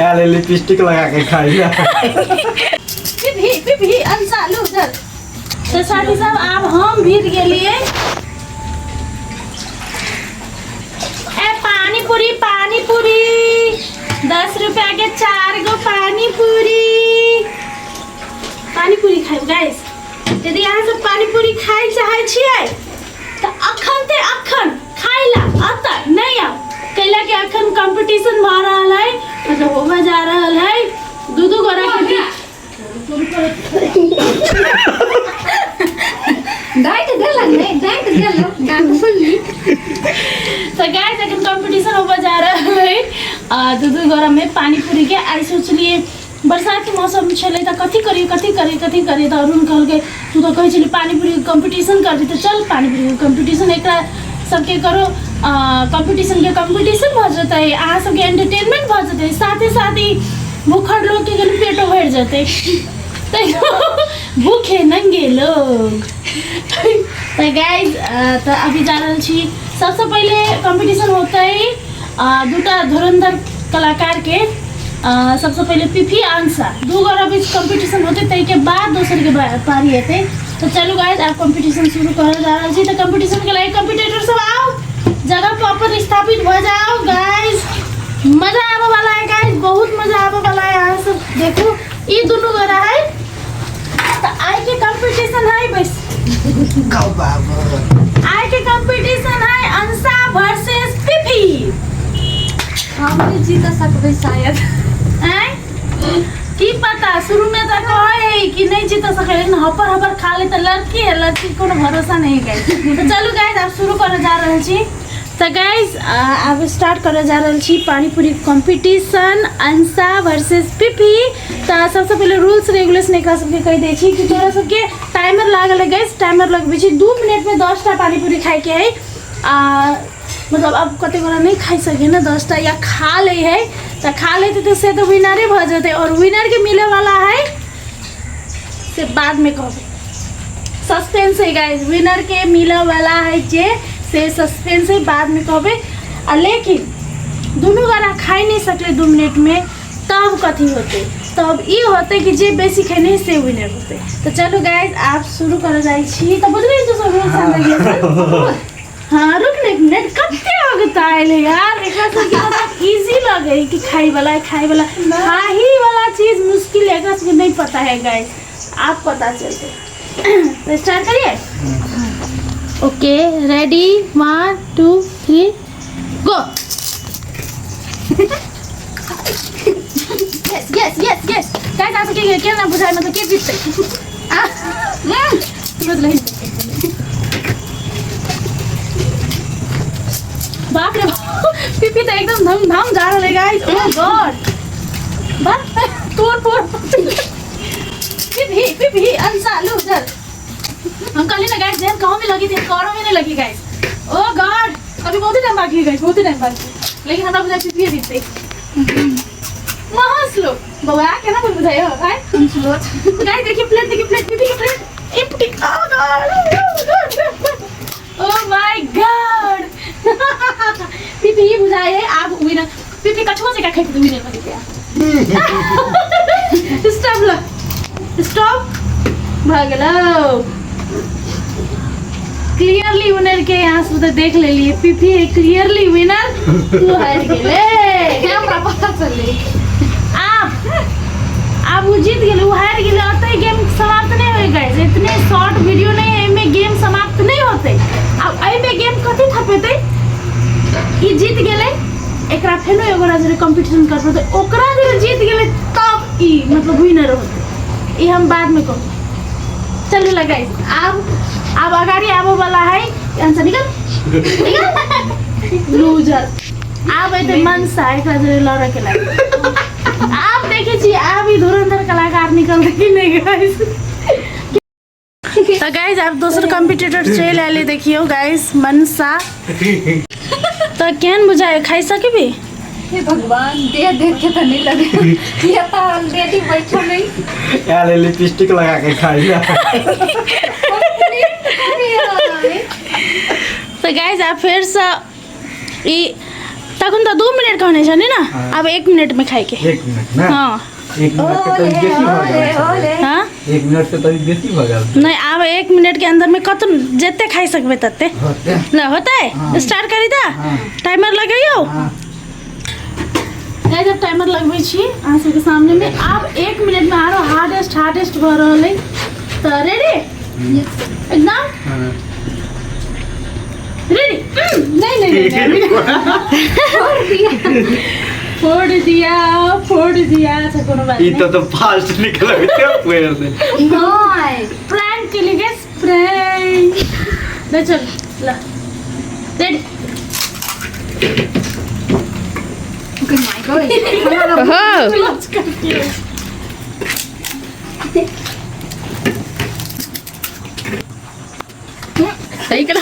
आयल लिपस्टिक लगा के खाई ला। पिपही पिपही अंसा लूजर। तो साथी सब आब हम भीड़ गेलिए। ए पानी पूरी, पानी पूरी 10 रुपया के 4 गो पानी पूरी। पानी पूरी खाइब गाइस। यदि अहाँ सब पानी पूरी खाइ चाहै छियै तऽ अखन ते अखन खाइ ला अतऽ नहि आउ, कैला के अखन कंपटीशन भऽ रहल है, मतलब होबे जा रहल है दू दू गोरा के बीच। डांट देलक नहीं, डांट देलक, डांट सुनली। तो गाइस अखन कंपटीशन होबे जा रहल है दू दू गोरा में पानी पूरी के। आइ सोचलिए बरसात के मौसम छलै तऽ कथी करियै कथी करियै कथी करियै, तऽ अरुण कहलकै तू तऽ कहै छली पानी पूरी कंपटीशन करबी, तऽ चल पानी पूरी कंपटीशन एकरा सबके करो। कंपटीशन के कंपटीशन भऽ जेतै, अहाँ सबके एंटरटेनमेंट भऽ जेतै, साथे साथ ई भूखड़ लोकके कनि पेटो भरि जेतै। भूखे नंगे लोग। तऽ गाइज तऽ अभी जा रहल छी, सबसँ पहिले कंपटीशन होतै दूटा धुरंधर कलाकार के। सबसे पहले पिफी आंसा दू गोरा बीच कंपटीशन होते, ताहि के बाद दोसर के पारी हेतै। तो चलू गाइस आब कंपटीशन शुरू करल जा रहल छी। तऽ कंपटीशन के लागि कंपटीटर सब आओ, जगह प्रॉपर स्थापित भऽ जाओ गाइस। मजा आबऽ वाला है गाइस, बहुत मजा आबऽ वाला है। अहाँ सब देखू ई दुनू गोरा है। तऽ आइ के कंपटीशन है बस, आइ के कंपटीशन है अंसा वर्सेस पिफी। हम नहीं जीत सकबै शायद। आँय? की पता, शुरू में तो कहे है कि नहीं जीत सके, लेकिन हपर हपर खा ले तो लड़की है, लड़की कोनो भरोसा नहीं है। तो चलू गाइस आब शुरू करे जा रहल छी। तो गाइस आब स्टार्ट करे जा रहल छी पानीपुरी कंपटीशन अंसा वर्सेस पिपी। तो सबसे पहले रूल्स रेगुलेशन एकरा सबके कहि दै छी कि तोरा सबके टाइमर लागल है गाइस, टाइमर लगबै छी 2 मिनट में 10 टा पानीपुरी खाइके है। आ मतलब अब कते गोरा नहीं खाइ सके ना 10 टा, या खा ले है तो खा लेते तो से तो विनरे भऽ जेतै, और विनर के मिले वाला है से बाद में कहबै, सस्पेंस है गाइस। विनर के मिले वाला है जे से सस्पेंस है, बाद में कहबै। आ लेकिन दुनू गोरा खाइ नहीं सकले 2 मिनट में, तब कथी होते, तब ई होते कि जे बेसी खेने से विनर होते। तो चलू गाइस आप शुरू कर जाइ छी। तो बुझलियै तो सब रूल्स एंड रेगुलेशन। हाँ रुक ने एक मिनट, कते अगता आयल यार, एकरा सबके मतलब इजी लगे कि खाई वाला, खाई वाला, खाही वाला चीज मुश्किल है, एकरा सबके नहीं पता है गाइस, आप पता चलते। तो स्टार्ट करिए। ओके रेडी 1 2 3 गो। Yes yes yes yes guys आज के के ना बुझाय मतलब के जीतते। तुरंत लही। बाप रे बाप, पीपी तो एकदम धम धम जा रहा है गाइस। ओ गॉड, बाप तोड़ तोड़ पीपी पीपी अंसा लूजर। हम कहली ना गाइस, जेन कहूं में लगी थी करो में नहीं लगी गाइस। ओ गॉड, अभी बहुत टाइम बाकी है गाइस, बहुत टाइम बाकी है, लेकिन हमरा बुझाय पीपी जीतते। महा स्लो बउआ केना बोल बुझाय हो भाई, हम स्लो। गाइस देखिए प्लेट, देखिए प्लेट, पीपी के plate empty. Oh God, oh my God. PP ये बुझाए है आप विनर। पीपी कछुआ जगह खाई विनर बन गया। स्टॉप ल, स्टॉप भऽ गेलौ। क्लियरली विनर के यहाँ से तो देख ले लिए, पीपी है क्लियरली विनर, तू हार गेले। हमरा पता चले आप अब वो जीत गेलै, वो हार गेलै। अतः गेम समाप्त नहीं होय गाइस, इतने शॉर्ट वीडियो नहीं है, एहिमे गेम समाप्त नहीं होते। अब एहिमे गेम कथी थपेतै, ई जीत गेलै, एकरा फेनो एगो जरे कंपटीशन कर पड़तै, ओकरा जरे जीत गेलै तब ई मतलब विनर होतै। ई हम बाद में कहब। चलू ल गाइस, आब अगाडि आबऽ वाला है आंसर। निकल निकल लूजर। आब एतै मनसा एकरा जरे लड़ऽ के लागि। आब देखै छी आब ई धुरंधर कलाकार निकलतै कि नहि गाइस। तऽ गाइस आब दोसर कम्पिटिटर चलि आयल देखियौ गाइस मनसा। तऽ केहन बुझाय, खाइ सकबी? हे भगवान, देह देख के तो नहीं लगे ये तो ऑलरेडी बैठल नहीं। आयल लिपस्टिक लगा के खाई ला। तऽ गाइस आब फेरसँ ई तखन तऽ 2 मिनट कहने छली ने। हाँ। आब 1 मिनटमे खाइके। 1 मिनट ने? हाँ। 1 मिनट के तनी बेसी भऽ गेल। ओले। हाँ। 1 मिनट से तनी बेसी भऽ गेल। नहि, आब 1 मिनटके अन्दरमे कत जते खाइ सकबै तते। होते। ल, होतै? हाँ। स्टार्ट करी तऽ? हाँ। टाइमर लगैयौ। हाँ। गाइस, जब टाइमर लगबै छी अहाँ सबके सामनेमे, आब 1 मिनटमे आरो हार्डेस्ट हार्डेस्ट भऽ रहल अइ। तऽ रेडी एकदम? हाँ। रेडी। नहीं नहीं नहीं, नहीं। फोड़ दिया, फोड़ दिया। अच्छा, कोनो बात ई नहीं। तो फास्ट निकल गया पेड़ से। नहीं। प्रैंक के लिए गाइस, प्रैंक। ले चल, ल, रेडी। My God. हो। क्लोज करके। सही करा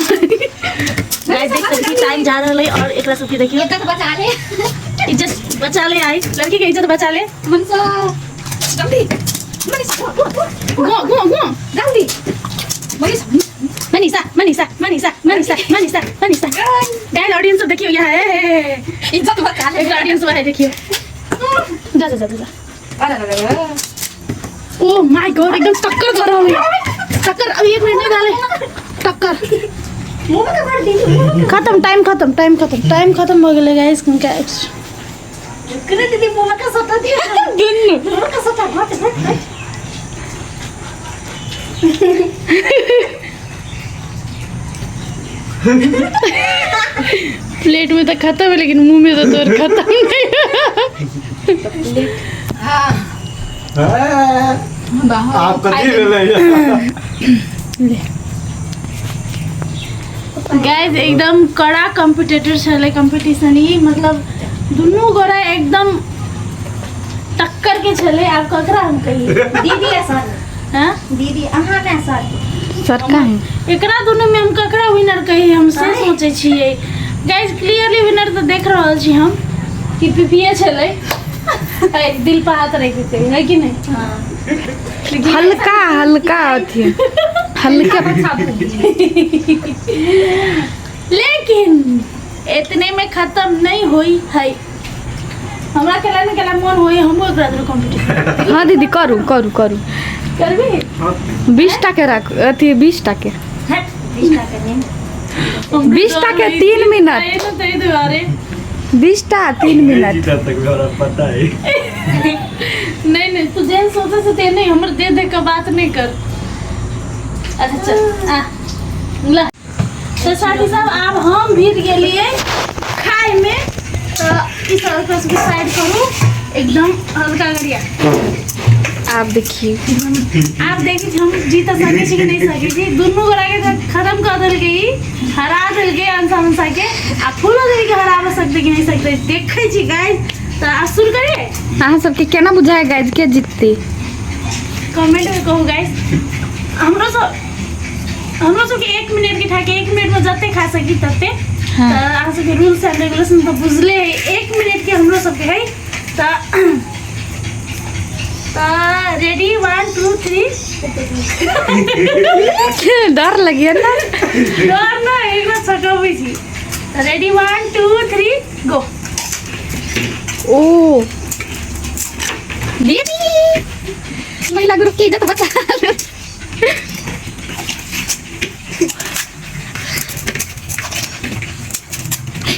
गाइस, देख सकते छी टाइम जा रहल है और एकरा सबके देखियो। इज्जत बचा ले। इज्जत बचा ले, आई लड़की के इज्जत बचा ले। मनसा, जल्दी मनीषा। गो गो गो। जल्दी मनीषा। मनीषा, मनीषा, मनीषा, मनीषा, मनीषा, मनीषा। गाइस, ऑडियंस सब देखियो यहाँ है। इज्जत बचा ले। एक ऑडियंस है, देखियो। जा जा जा जा। अरे अरे अरे। ओ my God, एकदम टक्कर कर रहा है, टक्कर। अभी 1 मिनट नहीं डाले टक्कर। मुंह में तो भर दी। खत्म, टाइम खत्म, टाइम खत्म, टाइम खत्म हो गेलै गाइस। हुनका रुक दीदी, मुंह में का सटा दिया। दुन्नू। मुंह में का सटा, हट हट हट। प्लेट में तो खत्म है, लेकिन मुंह में तो तोर खत्म नहीं। हां। हाँ, आप कथी भेलै? गाइस, एकदम कड़ा कॉम्पिटिटर छलै, कंपटीशन ही। मतलब दुनू गोरा एकदम टक्कर के छलै। आब ककरा हम कहिए? दीदी है सर। हाँ। दीदी, अहाँ ने सर। सर का है। एकरा दुनू में हम ककरा विनर कही, हम से सोचै छियै। गाइस, क्लियरली विनर तऽ देख रहल छी हम कि पीपीए छलै। ऐ, दिल पर हाथ रखि के है कि नहीं? हां। लेकिन हल्का हल्का अथी, हल्का। लेकिन इतने में खत्म नहीं हुई है। हमरा केला ने केला मन होई, हमो एकरा दुनू कॉम्पिटिशन। हाँ दीदी, करू करू करू। करबी? 20 टा के राख अथी, 20 टा के। हट, 20 टाका नहीं। 20 टा के 3 मिनट। नहीं तो ताहि दुआरे। 20 टा 3 मिनट। जीता तक हमरा पता है। नहीं नहीं, तू जेहन सोचे से ते नहीं, हमर दे दे के बात नहीं कर। अच्छा चल, आ ल। तऽ साथी सब, आब हम भीड़ गेलियै खायमे। तऽ ई सब एकरा सबके साइड करू, एकदम हल्का गरिया। आब देखिए। आब देखै छी हम जीत सकै छी कि नहि सकै छी। दुनू गोरा के तऽ खत्म कऽ देलकै ई, हरा देलकै अंसा अंसा के। आ फूलो देवी के हराबऽ सकतै कि नहि सकतै, देखै छी गाइस। तऽ आब शुरू करियै। अहाँ सबके केना बुझाय गाइस, के जीतती? कमेंट में कहू गाइस। हमरो सबके 1 मिनट के ठाके, 1 मिनट में जते खा सकी तते। हाँ। तऽ अहाँ सबके रूल्स एंड रेगुलेशन तऽ बुझले है। 1 मिनट के हमरो सबके है। तऽ रेडी, वन, टू, थ्री। डर लगिए ना। डर न, एक बार सकबै छी। रेडी, वन, टू, थ्री, गो। ओ। दीदी, महिला ग्रुप की इज्जत बचा लो।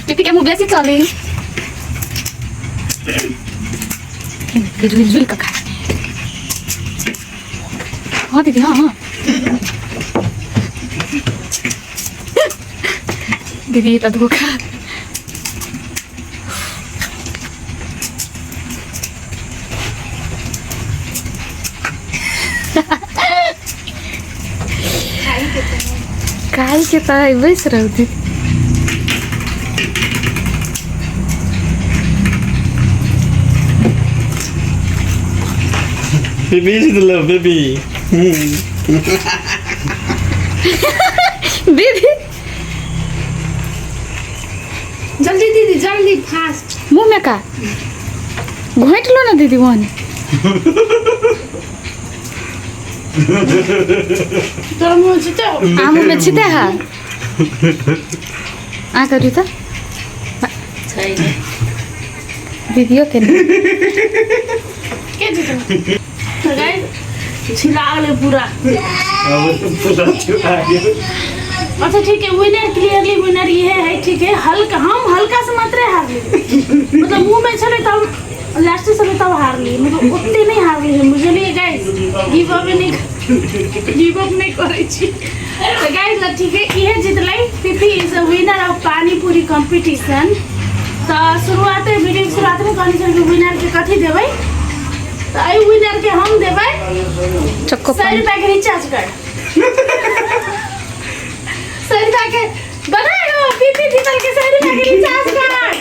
दीदी के मुँह बेसी चली झुल झुल का खा। हाँ दीदी, हाँ हाँ दीदी, ये तो धोखा। खाइ के तऽ बैस रहू दीदी। बेबी जीतलो बेबी। दीदी। जल्दी दीदी, जल्दी, फास्ट। मुँह में का घोंटि लो ना दीदी, वहाँ। तोरा मुँह छितौ। आ मुँह में छिते है, आ करू तऽ। छै। दीदियो के के जीतल? तो गाइस छिला गेलै पूरा। पूरा छिला गेल। अच्छा ठीक है, विनर क्लियरली विनर ये है। ठीक है, हल्का हम हल्का से मात्रे हार ली, मतलब मुंह में छलै तब लास्ट समय तब हार ली, मतलब ओते नहीं हार ली हम, बुझलिए गाइस? गिव अप नहीं, गिव अप नहीं करै छी। तो गाइस ल ठीक है, इहे जितलै। Pipi is a winner of pani puri competition. तऽ शुरुआत वीडियो के शुरुआत में कहने छलियै कि विनर के कथी देबै, तऽ एहि विनर के हम देबै चक्को 100 रुपया के रिचार्ज कार्ड। 100 रुपया के बधाई हो पीपी जीतल के, 100 रुपया के रिचार्ज कार्ड,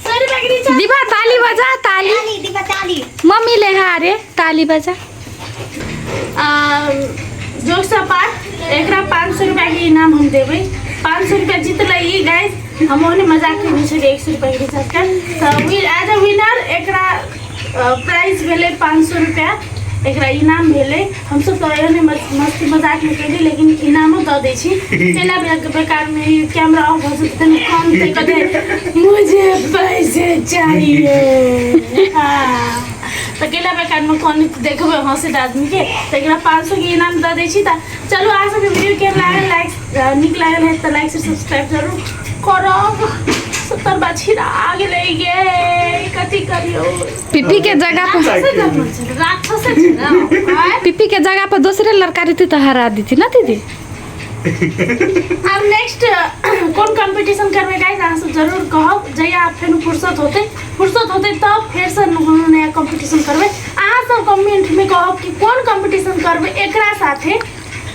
100 रुपया के रिचार्ज। दीपा ताली बजा, ताली। ताली दीपा, ताली। मम्मी ले हारे, ताली बजा। जोक सा पार्ट, एकरा 500 रुपया के इनाम हम देबै। 500 रुपया जीतलै ई। गाइस, हम ओहने मजाक केने छलियै 100 रुपया के रिचार्ज कार्ड। तऽ एज अ विनर एकरा प्राइज भेलै 500 रुपया, एकरा इनाम भेलै। हमसब तऽ एहने मस्ती मजाकमे केली, लेकिन इनामो दऽ दै छी। केला बेकारमे कैमरा ऑफ भऽ जेतै, तनी कम तऽ कहतै मुझे पैसे चाहिए। हाँ, तऽ केला बेकारमे कन देखबै हँसैत आदमीके। तऽ एकरा 500 के इनाम दऽ दै छी। तऽ चलू, अहाँ सबके वीडियो केहन लागल? लाइक, नीक लागल है तऽ लाइक से सब्सक्राइब जरूर करब। 70 बा छिरा गेलै गे, कथी करियौ? पीपी के जगह पर राक्षसे जन्मल छै, राक्षसे छै ने आँय? पीपी के जगह पर दूसरे लड़का रहती तो हरा देती ना दीदी? आब नेक्स्ट कोन कंपटीशन करबै गाइस, अहाँ सब जरूर कहब। जहिया फेर फुर्सत होतै, फुर्सत होतै तब फेरसँ कोनो नया कंपटीशन करबै। अहाँ सब कमेंटमे कहब कि कोन कंपटीशन करबै एकरा साथे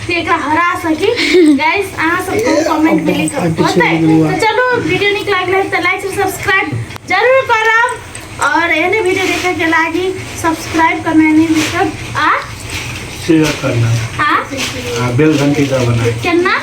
कि एकरा हरा सकी। गाइस, अहाँ सब कहू, कमेंट में लिखब, होतै? तऽ चलू, वीडियो नीक लागलै तऽ लाइक सब्सक्राइब जरूर करब और एहने वीडियो देखे के लागी सब्सक्राइब करना नहीं बिसरब आ शेयर करना आ आ बेल घंटी दबाना। केना?